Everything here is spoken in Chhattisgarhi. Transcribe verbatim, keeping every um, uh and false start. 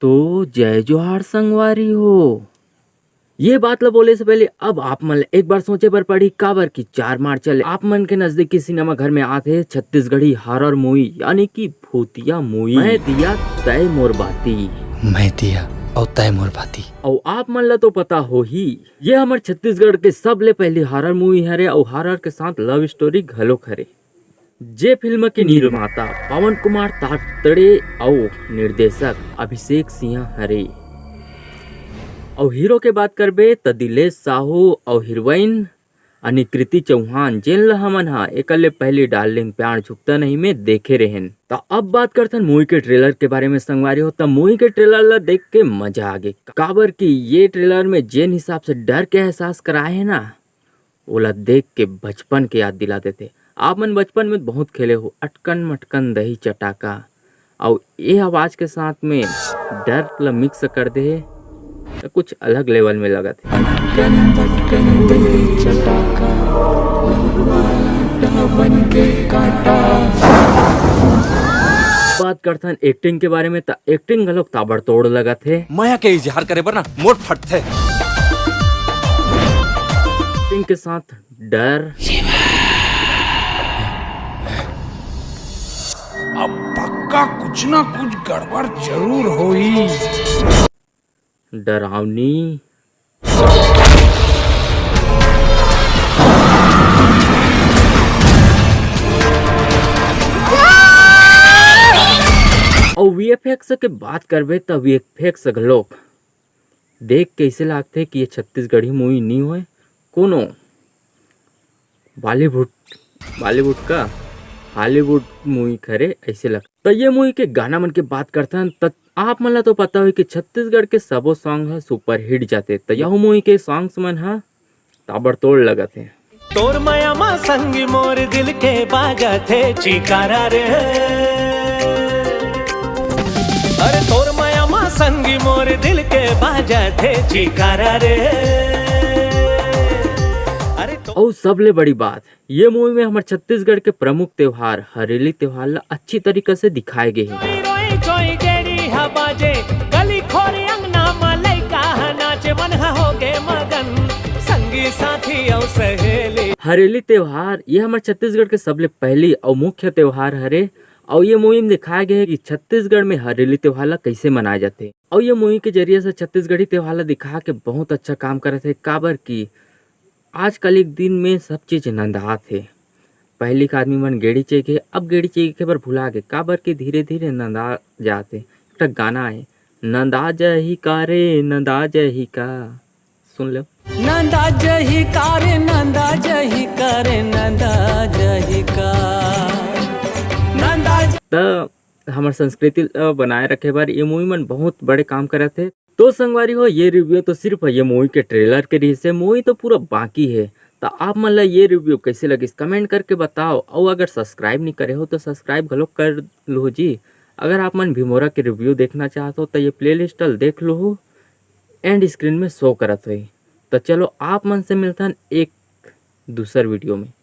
तो जय जोहार संगवारी हो। ये बात ल बोले से पहले अब आप मन ल एक बार सोचे बर पड़ी, काबर कि चार मार्च ले आप मन के नजदीकी सिनेमा घर में आथे छत्तीसगढ़ी हॉरर मूवी, यानी कि भूतिया मूवी। मैं दिया, तय मोर बाती। मैं दिया, अउ तय मोर बाती। अउ आप मन ल तो पता होही, ये हमर छत्तीसगढ़ के सबले पहली हॉरर मूवी हरे, अउ हॉरर के साथ लव स्टोरी घलोक हरे। जे फिल्म के निर्माता पवन कुमार तातड़े अउ निर्देशक अभिषेक सिंह हरे। अउ हीरो के बात करबे त दिलेश साहू अउ हीरोइन अनिकृति चौहान, जेन ल हमन ह एकर ले पहली डार्लिंग प्यार झुकता नहीं में देखे रहेन। त अब बात करथन मूवी के ट्रेलर के बारे में संगवारी हो। त मूवी के ट्रेलर ल देख के मजा आ गे, काबर कि ये ट्रेलर में जेन हिसाब से डर के एहसास कराए हे ना, ओला देख के बचपन के याद दिला देथे। आप मन बचपन में बहुत खेले हो अटकन मटकन दही चटाका, अउ ये आवाज के साथ में डर ल मिक्स कर दे हे, त कुछ अलग लेवल में लगत हे। अटकन मटकन दही चटाका, लहुआ लाटा बन के काटा। बात करथन एक्टिंग के बारे में, त एक्टिंग घलोक ताबड़तोड़ लगत हे। मया के इजहार करे बर ना मोर फटथे। एक्टिंग के साथ डर। अब पक्का कुछ ना कुछ गड़बड़ जरूर होई। डरावनी। अउ वीएफएक्स के बात करबे त वीएफएक्स घलोक देख के अइसे लागथे कि ये छत्तीसगढ़ी मूवी नी होय, कोनो बॉलीवुड, बॉलीवुड का हॉलीवुड मूवी हरे अइसे लगथे। त ये मूवी के गाना मन के बात करथन त आप मन ला तो पता होही कि छत्तीसगढ़ के सबो सॉन्ग ह सुपरहिट जाथे। त यहू मूवी के सॉन्ग्स मन ह ताबड़तोड़ लगत हे। तोर मया मा संगी मोर दिल के बाजत हे चिकारा रे। अरे तोर मया मा संगी मोर दिल के बाजत हे चिकारा रे। अरे तो अउ सबले बड़ी बात, ये मूवी में हमर छत्तीसगढ़ के प्रमुख त्योहार हरेली त्योहार ला अच्छी तरीका से दिखाए गे हे। रोई चोई गेड़ी हा बाजे, गली खोरी अंगना मा लइका हा नाचे, मन हा होगे मगन, संगी साथी अउ सहेली। हरेली त्योहार ये हमर छत्तीसगढ़ के सबले पहली अउ मुख्य त्योहार हरे, अउ ये मूवी में दिखाए गे हे कि छत्तीसगढ़ में हरेली त्योहार ला कइसे मनाए जाथे। अउ ये मूवी के जरिए से छत्तीसगढ़ी त्योहार ला दिखा के बहुत अच्छा काम करत हे, काबर कि आजकल एक दिन में सब चीज नंदात हे। पहिली के आदमी मन गेड़ी चेखे, अब गेड़ी चेखे बर भुला गे, काबर कि धीरे-धीरे नंदा जात हे। एक ठा गाना हे, "नंदा जाही का रे, नंदा जाही का।" सुन लो। नंदा जाही का रे, नंदा जाही का रे, नंदा जाही का। नंदा त हमर संस्कृति ल बनाए रखे बर ये मूवी मन बहुत बड़े काम करत हे। तो संगवारी हो, ये रिव्यू तो सिर्फ ये मूवी के ट्रेलर के रहिस हे, मूवी तो पूरा बाकी हे। त आप मन ला ये रिव्यू कइसे लगिस, कमेंट करके बताओ, अउ अगर सब्सक्राइब नहीं करे हो तो सब्सक्राइब घलो कर लूहू जी। अगर आप मन भिमोरा के रिव्यू देखना चाहत हो त ये प्लेलिस्ट ल देख लूहू, एंड स्क्रीन में शो करत होही। त चलो आप मन से मिलथन एक दूसर वीडियो में।